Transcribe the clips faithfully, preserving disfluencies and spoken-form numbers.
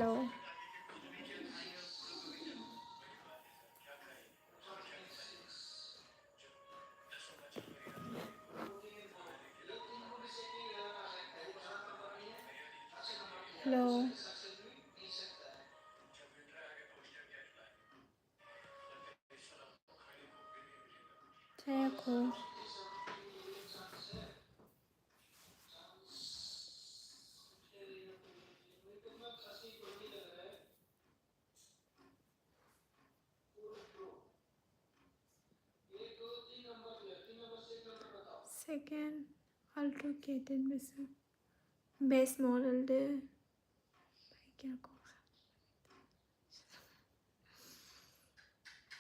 Hello. Hello. Chayakho. Second, Alto K ten base, base model de. Pai kya ko.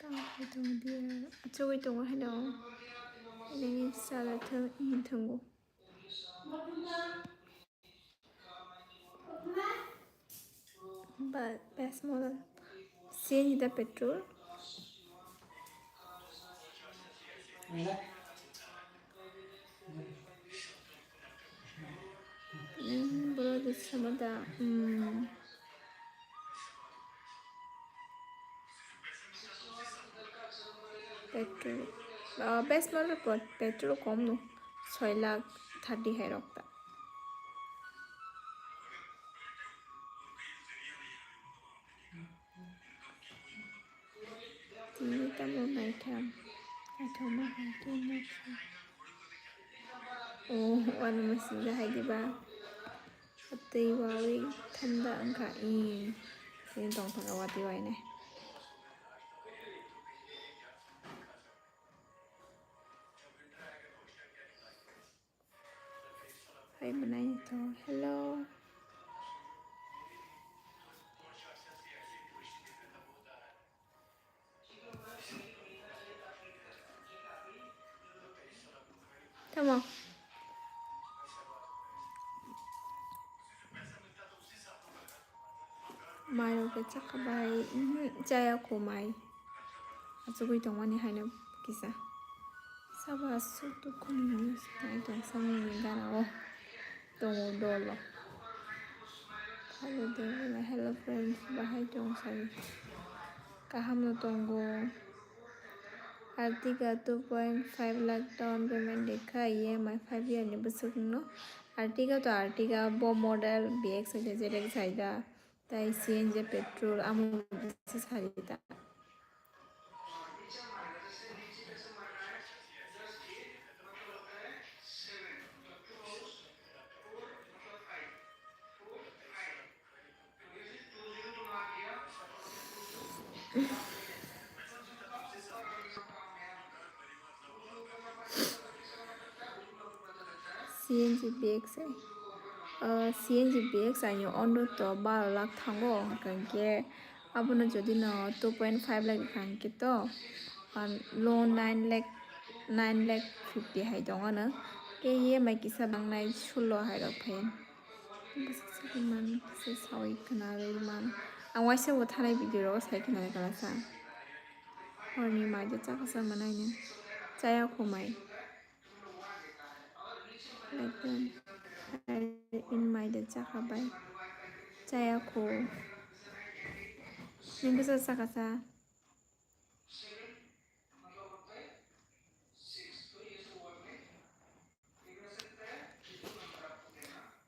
Tamo hai tongo dia. Achugwi tongo heno. Nini sala thang, ihin thango. Ba, base model. C N G da petrol. Hmm, bro, this is some of the, hmm. Petrol, ah, base model pot-, petrol kom no, soi lakh thirty hai rok ta. Tini tamo naitham, naitham ma hai tini naitham. Oh, wano masing jahai diba. Tei wawi thanda wngkha, ee, tini tongthokha watwi wainai. Hai mwnai to, hello. Tamo. Mai rok khe chakha bai, mhm, chaya kho mai. Achugwi tongmani haino kisa. Sabo aswk dukhu ni hwnwi swngwi tong samani gana o tongo dolo. Hello, hello friends, bahai tong sari. Kaham no tongo. Ertiga two point five lakh down payment rikha, E M I five year ni bwswk no. Ertiga to Ertiga, bo model B X hoite Z X hai da, tai C N G petrol amo bwswk sari da. C N G B X I, ah, C N G B X I ni ondo to baro lakh thango, hwnkhe abono jodi no two point five lakh rikha hwnkhe to, ah, loan nine lakh, nine lakh fifty hai tong ano, khe E M I kisa bangnai sullo hai rok phaio. Bwswk sakni man se sawi khwnarwi man. Ang waisa bo thanai video rogo sai khwnarwi kala sa. Horni mai de chakha sa manaino. Chaya kho mai. Like that. In mai de chakha bai. Chaya kho. Ni bwsa chakha sa.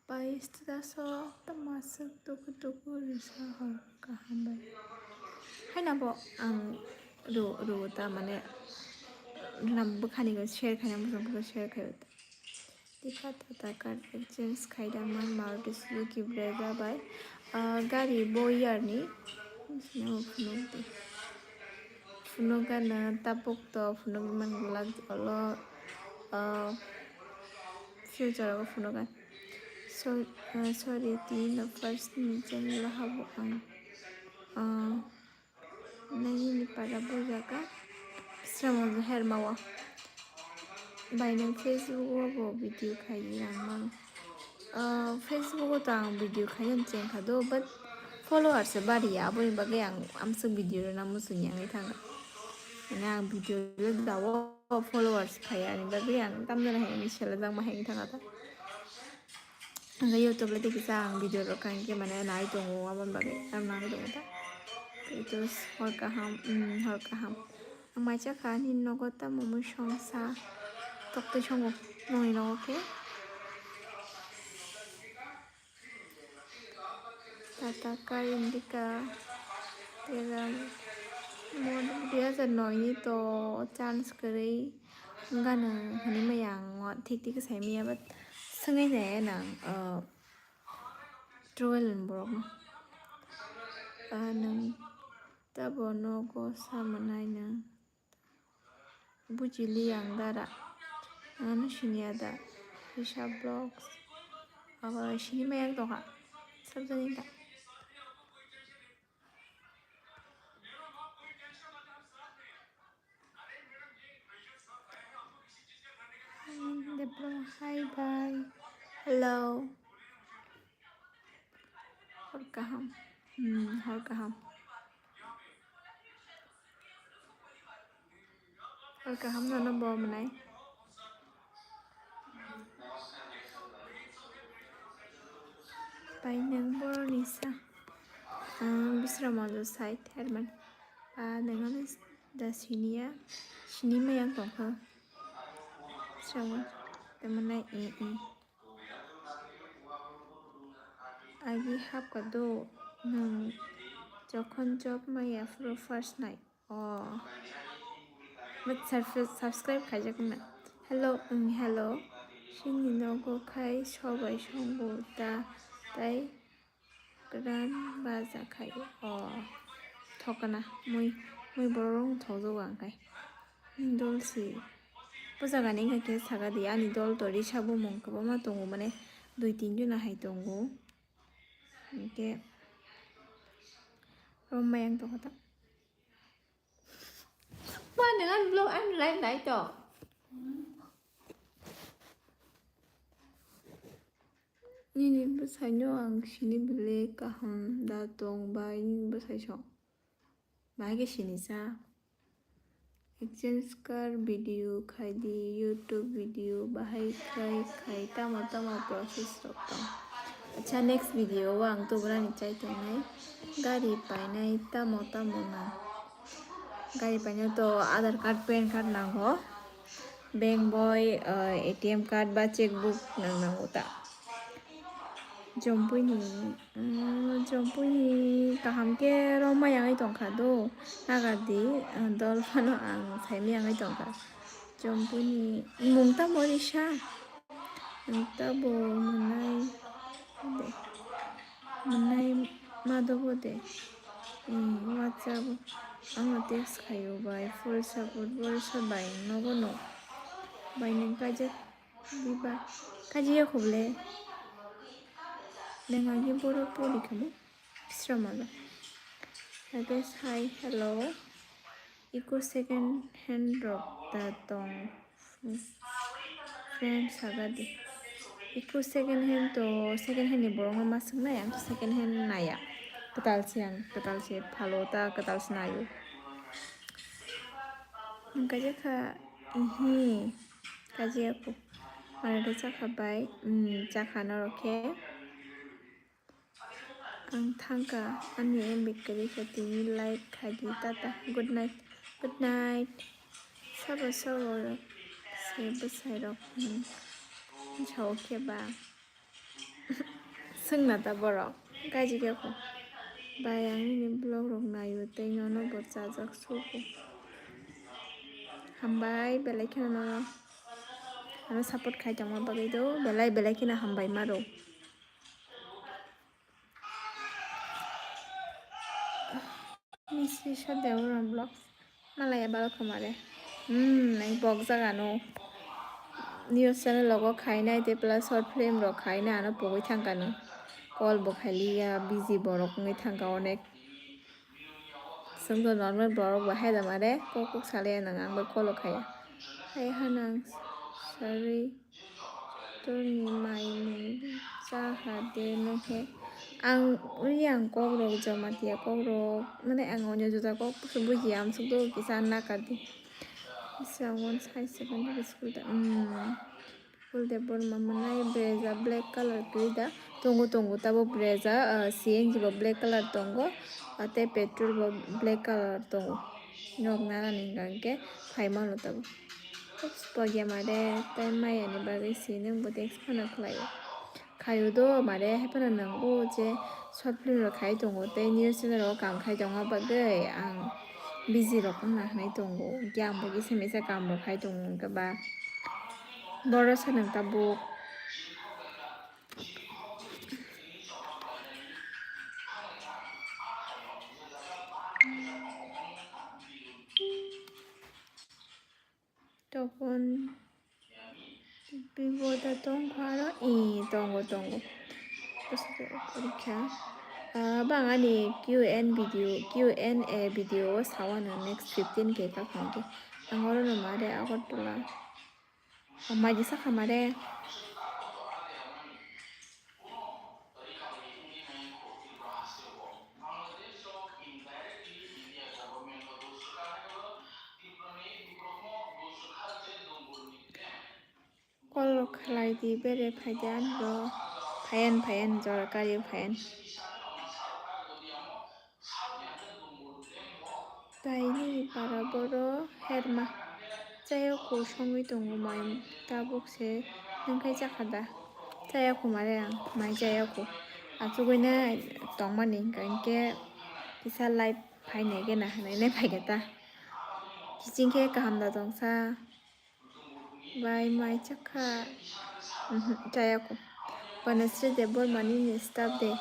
Pai student so tama aswk tuku tuku rwsa hor kaham bai. Haina bo ang ru, ru ta mane lam bwkhani go share khaina bwswk bwswk share khaio ta. Tika tata card exchange khaida man Maruti Suzuki Brezza bai, ah, gari bo year ni. Phunuk di. Phunuk gana tabuk to phunuk man glak olo, ah, future o phunuk gan. So, ah, sorry, tini no first ni channel habo ang. Ah, Nangini para bo jaga sramo hermao. Bai nang Facebook o bo video khai rang mano. Ah, Facebook o to ang video khai cheng kha do, but followers se bari ya, aboni bagwi ang amsuk video rwna muchung ya wngwi thangkha. Mane ang video rwda o followers phai ya, ani bagwi ang tamjani hai wngwi selajak ma hai wngwi thangkha ta. Hwnkhe YouTube le tei kisa ang video rok kaham khe mane nai tongo, aboni bagwi ang nai tongo ta. Tei to hor kaham, um, hor kaham. Ang mai chakha ani nogo tamo mui songsa toktwi songo nongni nogo khe. Tata kar Indica tera mo dui hajar noi ni to chance kwrwi wngkha nwng hinwi maya ang thik thik sai maya but swngwi nai nang, ah, True Island borok no. Ah, nwng tabo nogo sa mwnai nwng. Bujili ang dara. Ano siniya da. Risha Vlogs. Abo sini mayang tongkha. Sabjani da. Hi, bye. Hello. Hor kaham. Hmm, hor kaham. Hor kaham nono bo mwnai. Pai nwng boroni sa. Ang Bisram Mondo side herman. Pa nwng ano da siniya. Sini mayang tongkha. Bisram Mondo. Temonai e e. Agi hapka do nwng jokhon job maya phuru first night. Oh. But surf-, subscribe khaijak na. Hello, um, hello. Sini nogo khai sobai songo ta tai gran baja khai. Oh. Thokana mui, mui borok thokjago ang khai. Dol si. Bujagani wngkha khe saka di ani dol tori sabo mung kwbangma tongo mane dui tin jona hai tongo. Hingke rom mayang tongkha ta. Ma nwng ani vlog ani live nai to. Nini bwsaino ang sini bile kaham da tong bai nini bwsai song. Bahai khe sini sa. Exchange card video khai di, YouTube video bahai khai khai tamo tamo process rok tong. Acha next video o ang tubrani chai tongnai gari painai tamo tamo nang. Gari painai to Aadhaar card, pan card nango. Bank boi, ah, A T M card ba cheque book nang nango ta. Jompuini, mm, jompuini kaham khe romma yangwi tongkha do. Nagardi, ah, dol phano ang saimwi yangwi tongkha. Jompuini mung tamo risa. Ang tabo mwnai de. Mwnai madobo de. Ee, WhatsApp o ano text khaio bai, full support, full support bai nogo no. Bai nwng kaijak diba? Kaijak ya kho bole? Nwng agi borok pori kha mo? Bisramalo. Guys, hi, hello. Iko second hand rok da tong. Friend saga di. Iko second hand to, second hand ni borok no ma swngnai, ang to second hand naya. Kwtal se ang, kwtal se phalo ta, kwtal se nayo. Ang kaisa kha, ihi, kaisa ko. Mane to chakha bai, um, chakha norok khe. Ang thangkha, ani M B kwrwi kha, tini like khai di, tata, good night, good night. Sabo sabo se bwsai rok, hmm, sao khe ba. Swngna ta borok, kaji khe kho. Bai ang nini vlog rok naio tei nono bo chajak sugo. Hambai belai kheno nono ano support khai tongma bagwi do, belai belai kheno hambai maro. Misri Sodeuron Vlogs. Malaya balo khomare. Hmm, nai bok jaga no. News channel logo khainai te plus short film rok khainai ano pogwi thangkha no. Call bo khailiya, busy borok wngwi thangkha onek. Chwngno normal borok bo hai da mare, kok kok salaya nang ang bai call o khaya. Hai hanang sorry. Torni mai mung cha ha de no he. Ang ri ang kok rok Jamatia kok rok, mane ang onyo juda kok buji amsuk do kisa nakar di. Bisa one side secondary school da, hmm. Full de borma manai breza black color kwrwi da. Tongo, tongo, tabo breza, ah, C N G bo black color tongo, ah, tei petrol bo black color tongo. Nok nana ni hwnka hwnkhe phai mano tabo. Oops, pogya mare, tei maya ni bagwi si nung bo text phano khlai o. Khayu do mare, hai phano nang o je short film rok khai tongo, tei news channel rok kam khai tongma bagwi ang busy rok wngna hinwi tongo. Hwnkhe ang bo kisa misa kam rok khai tongo, hwnkhe ba boro sanang tabuk. Topon Bibo da tongkha aro? Ee, tongo, tongo. Bwswk porikha. Ah, bang ani Q and video, Q and A video o sawano next fifteen K kakhang khe. Ang oro no mare Agartala. Maji sakha mare. Call rok khlai di, bere phai di, ani bo phayan, phayan, jora kari phayan. Tai nini para boro herma. Chayako songwi tongo mai tabuk se nwng khai chakha da. Chayako mare ang mai chayako. Achugwi na tongmani hwnkha hinkhe kisa live phainai gena hinwi nai phaikha ta. Kiching khe kaham da tongsa. Bai mai chakha. Mhm, chayako. Banasri Debbarma nini staff de.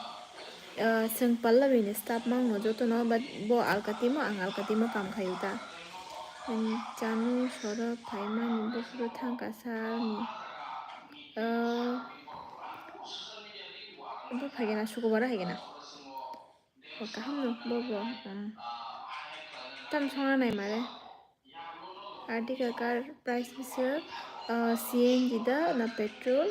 Ah, chwng Pallavi ni staff mangno jotono, but bo alkatimo, ang alkatimo kam khayu ta. Ang chanu soro phaimani buphuru thangkha salni. Ah, bo phaigena, sukubaro haigena. Bo kaham no, bo, bo, um, tam songna nai mare. Ertiga car price bwswk, ah, C N G da na petrol?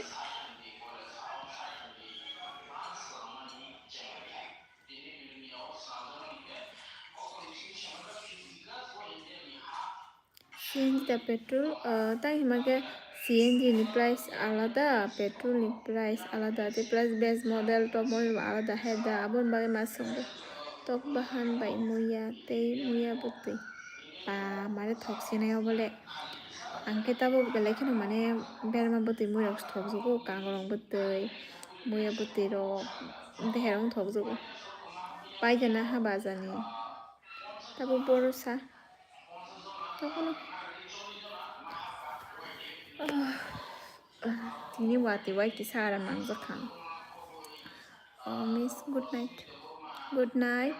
C N G da petrol, ah, tang hima khe C N G ni price alada, petrol ni price alada, tei plus base model, top model bo alada hai da, aboni bagwi ma swngo. Tok bahan bai muya tei muya bwtwi. Ba, mare thok sinai obo le. Ang khe tabuk belai kheno mane berma bwtwi mui rok thokjago, kangrong bwtwi, muya bwtwi rok, beherok thokjago. Paijana ha bajani. Tabuk boro sa. Tabuk no. Ah, ah, tini wati wai kisa aram nangjakha. Oh, miss, good night. Good night.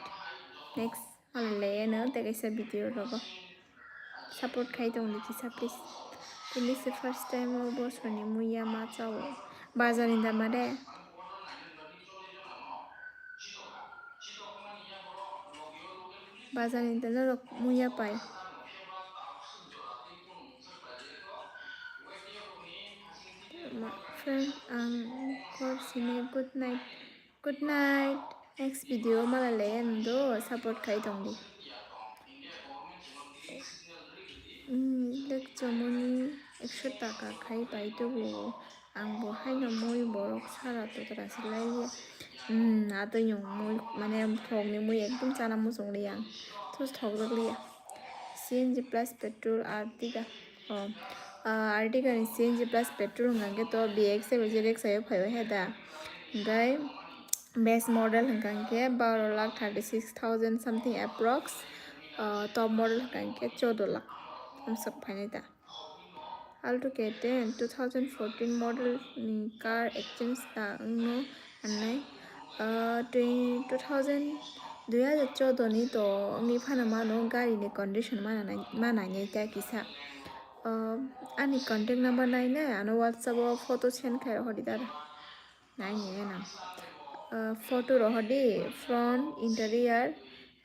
Next, malai laiya no, tei kaisa video rogo. Support khai tong di kisa, please. Tini se first time o bosorni muya ma chao. Bazar ni dama de. Bazar ni dama norok muya pai. Ma, friend, ang kor sini, good night. Good night. Next video malai laiya no do, support khai tong di. Hmm, lek chomoni ekso taka khai pai tubu. Ang bo haino mui borok sara totra se lai ya. Hmm, atwi yung mui, mane thok ni mui ekdom chana muchung li ang. Tus thok jak li ya. C N G plus petrol Ertiga. Oh, ah, Ertiga ni C N G plus petrol hwnkha khe to B X bai je rek sayo phaibai hai da. Hwnkhe base model hwnkha khe baro lakh thirty six thousand something approx. Ah, top model hwnkha khe choudo lakh. Amsok phainai da. Alto K ten two thousand fourteen model ni car exchange ta wngno hwnwi, ah, twi-, two thousand, dui hajar choudo ni to wngwi phano mano gari ni condition mana nai-, ma nainai ta kisa. Ah, ani contact number nainai ano WhatsApp o photo send khai rohordi dada. Naini gana. Ah, photo rohordi, front, interior,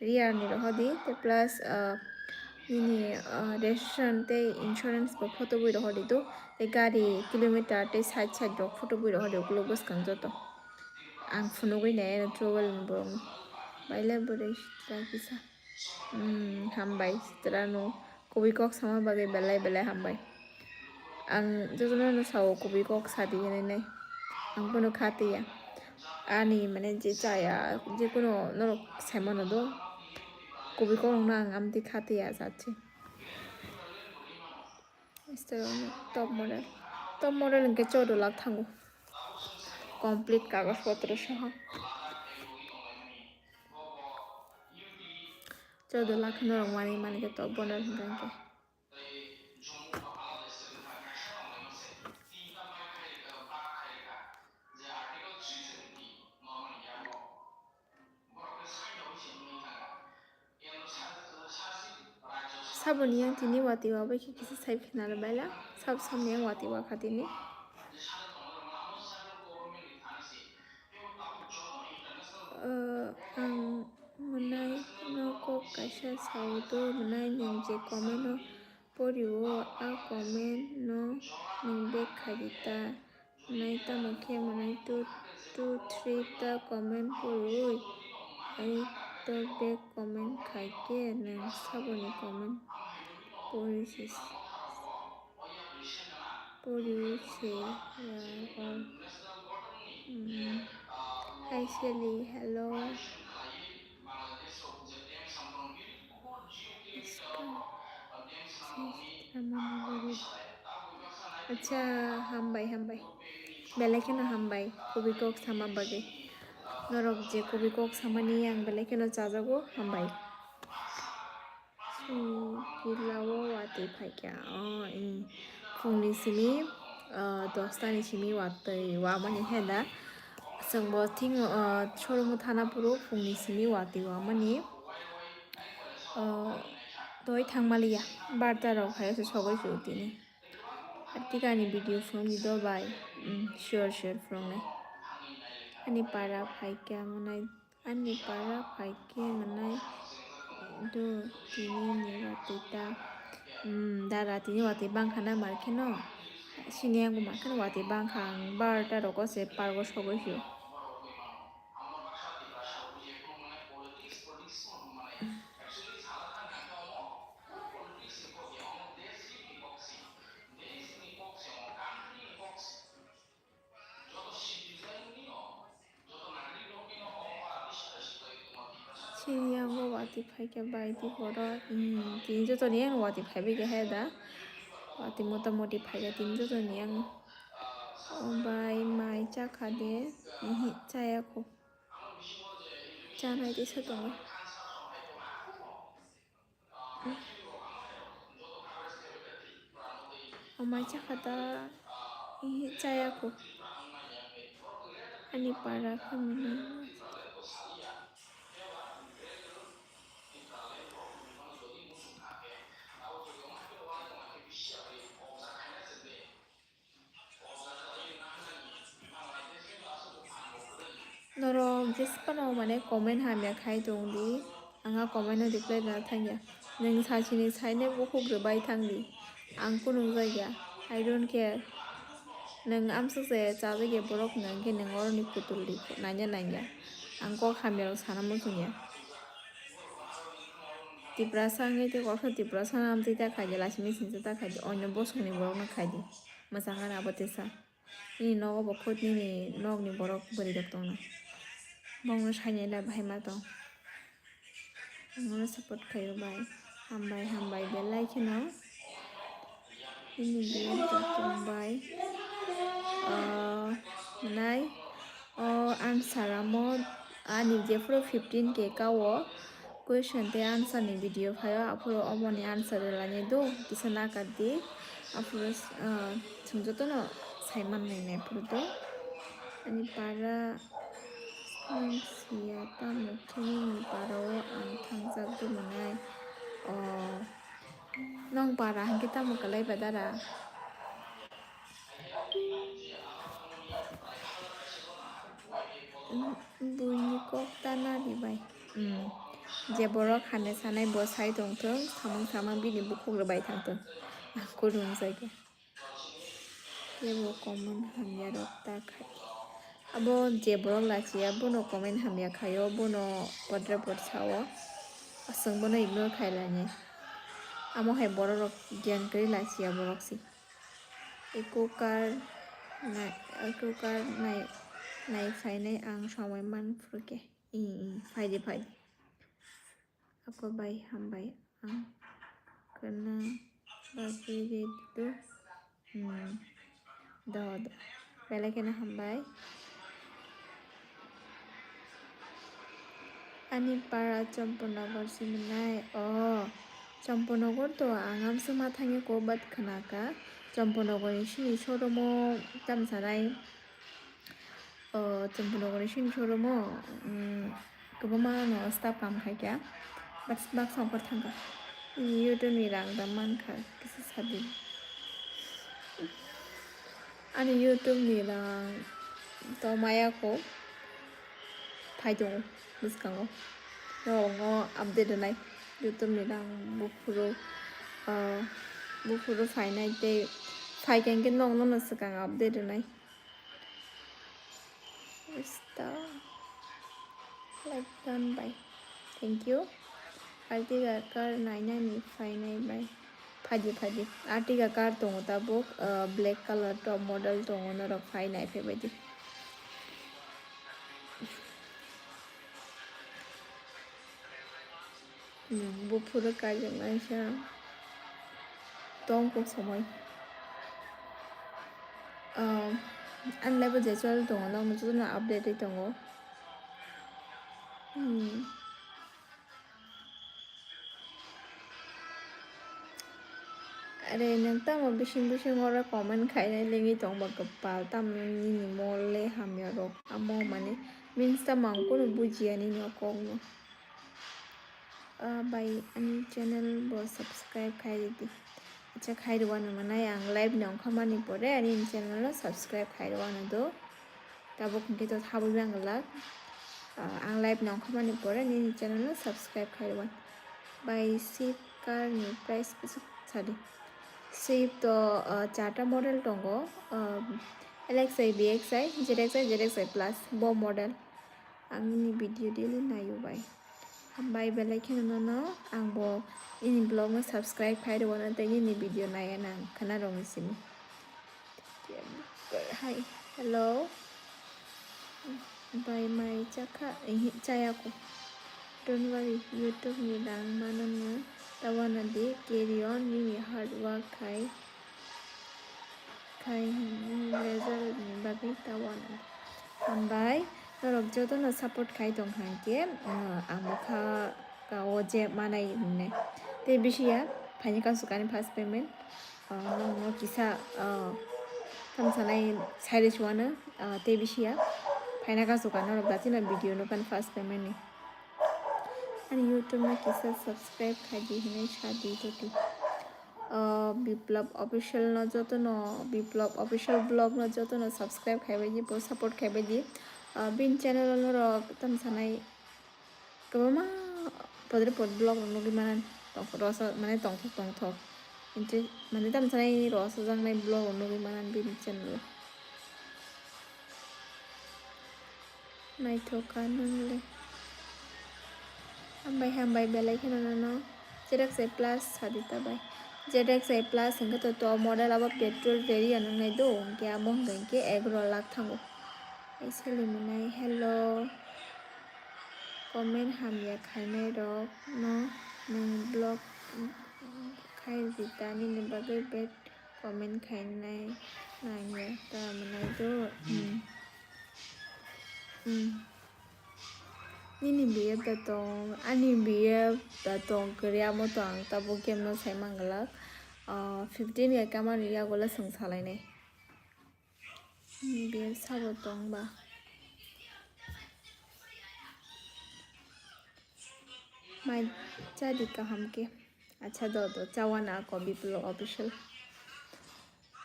rear ni rohordi, te plus, ah, nini, ah, registration tei insurance bo photo bui rohordi do, te gari kilometer tei side side rok photo bui rohordi ukuluk bwskang joto. Ang phunugwi nai ano trouble ni borok no. Baile bwrwi sitra kisa. Hmm, hambai sitra no. Kubui kok sama bagwi belai belai hambai. Ang jotono no sao kubui kok sadi hinwi nai. Ang bono kha twi ya. Ani mane je chaya, je kuno norok sai mano do. Kubui kok rokno ang amtwi kha twi ya jat se. Mister Top model. Top model hwnkhe choudo lakh thango. Complete kagoj potro soho. Choudo lakh norok manwi mankhe top model hwnkhe. Saboni yang tini wati wa bai khe kisa sai khna rw baila, sab samni yang wati wa kha tini. Ah, ang mwnai no kok kaisa sao do, mwnai nwng je comment no pori o, a comment no nwng back khai di ta. Mwnai tamo khe mwnai two, two, three ta comment poriwi, ai to back comment khai khe nwng saboni comment pori se, poriwi se ya o. Hmm. Hi Shelly, hello. Acha, hambai, hambai. Belai kheno hambai, kubui kok sama bagwi. Norok je kubui kok samani ang belai kheno chajago, hambai. Hmm, kila o watwi phaikha. Oh, hmm. Phungni simi, ah, dosta ni simi watwi wamani heda. Chwngbo thik, ah, showroom o thana phuru phungni simi watwi wamani. Ah, doi thangmaliya, barta rok hai se sogwi se tini. Atika ani video phunukdi do bai. Hmm, sure, sure, phunuknai. Ani para phaikha mwnai. Ani para phaikhe mwnai do tini ni watwi ta. Hmm, dara tini watwi bangkha na mar kheno. Sini ang bo mar kheno watwi bangkha, ang barta rogo se pargo sogwi sio. Sini yango watwi phaikha bai di borok, hmm, tini jotoni yango watwi phaibai khe hai da. Watwi mota moti phaikha tini jotoni yango. O bai mai chakha de, ihi, chaya kho. Chanai tesa tongo. Omo chakha ta, ihi, chaya kho. Ani para khe mwnwi. Norok jesa phano mane comment hamya khai tong di, ang a comment no reply rwna thang ya. Nwng sachini saine bukhuk rwbai thang di, ang kunung jai ya, I don't care. Nwng amswk se chajak ya borok hwnkha hwnkhe nwng oroni putul di nanya nanya, ang kok hamya rok sana muchung ya. Tiprasa wngwi tei koso Tiprasa no amtwi ta khai di, lachimi singsa ta khai di, onyo bosongni borok no khai di, mwchang gana abo tesa. Nini nogo bo khud nini nokni borok bwrwi rok tongna. Bongno sainai da bahai ma tong. Ang no support khaio bai. Hambai, hambai belai kheno. Nini biyang tong bai. Ah, nai. O answer amo ani jephuru fifteen K kao. Question tei answer ni video phaio, aphuru omoni answer rwlainai do, kisa nakar di. Aphuru, ah, chwng jotono sai mannai nai phuru do. Ani para nwng siya tamo khe nini para o ang thangjak do mwnai. O, nwng para hwnkhe tamo kwlai ba dara? Buini kok ta nadi bai. Hmm. Je borok hamya sanai bo sai tongthwng, samung samung bini bukhuk rwbai thangthwng. Ang kudung jagya. Kebo comment hamya rok ta khai. Abo je borok lachiya bono comment hamya khaio, bono podre pod sao. Aswng bono ignore khai lani. Amo hai borok rok gyan kwrwi lachiya borok si. Eco car nai, eco car nai, nai phainai ang somoi man phuru khe. I, i, phaidi, phaidi. Ako bai hambai ang kwna bagwi ready do. Hmm. Do, do. Belai kheno hambai. Ani para Champanagar si mwnai. Oh, Champanagar to ang amsa ma thangya ko, but khna kha Champanagar ni sini showroom o tam sanai. Oh, Champanagar ni sini showroom o, um, kwbangma no staff kam khai kha, but baksa ongkhor thang kha. Ani YouTube ni rang da man kha, kisa sadi. Ani YouTube ni rang to maya ko phai tongo bwskango. Norokno update rwnai YouTube ni rang buphuru, ah, buphuru phainai tei phai khe hwnkhe nokno no swkang update rwnai. Insta like done by. Thank you. Artiga car nainani phainai bai. Phaidi, phaidi. Artiga car tongo tabuk, ah, black color top model tongo, norok phai nai phaibaidi. Hmm, buphuru kaijaknaisa tong kuk somoi. Ah, ani life o je choli tongo, nokno jotono update ri tongo. Hmm. Are, nwng tamo bising bising oro comment khainai lengwi tongba kwpal, tamo nini mol le hamya rok, amo mane means tamo ang kunu bujiya nini o kokno. Ah, bai ani channel bo subscribe khai ridi. Acha, khai rwano mwnai, ang live ni ongkha mani pore ani channel no subscribe khai rwano do. Tabuk hwnkhe to thabwi mangwlak. Ah, ang live ni ongkha mani pore nini channel no subscribe khai rwan. Bai Swift car ni price kisa sadi. Swift to, ah, charta model tongo. Ah, L X I, V X I, Z X I, Z X I plus bo model. Ang nini video daily naio bai. Hambai belai kheno nono, ang bo nini vlog no subscribe khai rwano tei nini video naiya nang khna rwngwi simi. Hi, hello. Bai mai chakha, ehe, chaya ko. Don't worry, YouTube ni rang mano no, tawana di, carry on, nini hard work khai. Khai hwnwi result ni bagwi tawana. Hambai, norok jotono support khai tong kha hinkhe, ah, ang bo kha, kha o je manai hwnwi. Tei bisi ya, phaini kasu kani first payment, ah, nokno kisa, ah, tamo sanai sai rw suano, ah, tei bisi ya, phaina kasu ka norok dachi no video nukani first payment ni. Ani YouTube no kisa subscribe khai di hwnwi sa di toti. Ah, Biplab Official no jotono, Biplab Official Vlog no jotono subscribe khai bai di, bo support khai bai di. Ah, bini channel o norok tamo sanai kwbangma podre pod vlog rok nugwi manan, tongthok rosa, mane tongthok tongthok. Intre, mane tamo sanai rosa jaknai vlog rok nugwi manan bini channel o. Naithok kha nwng le. Hambai, hambai belai kheno nono. Z X I plus sadi ta bai. Z X I plus hwnkhe to, to model abo petrol variant wngnai do, hwnkhe amo hwnkhe egaro lakh thango. Ai seli mwnai, hello. Comment hamya khainai rok no nwng block khai di ta, nini bagwi bad comment khainai nangya ta mwnai do. Hmm. Hmm. Nini B F da tong, ani B F da tong kwrwi, amo to ang tabuk game no sai manglak. Ah, fifteen ga kamani yago le swng salainai. Nini B F sabo tong ba? Mai chadi kaham khe. Acha do do, chawana ako Biplab Official.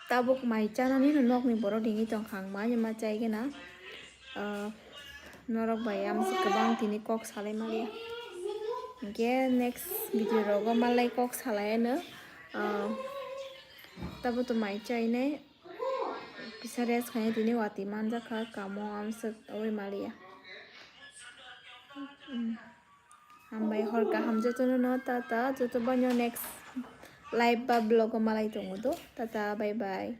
Tabuk mai chana nini nokni borok ringwi tongkha, ang mai ma chai gana. Ah, norok bai amsa kwbang tini kok salai maliya. Hwnkhe next video rogo malai kok salai ano. Ah, tabuk to mai chainai. Kisa rest khainai tini watwi manjakha, kamo amswk oi maliya. Hmm. Hambai hor kaham jotono no, tata, joto boino next live ba vlog o malai tongo do, tata, bye bye.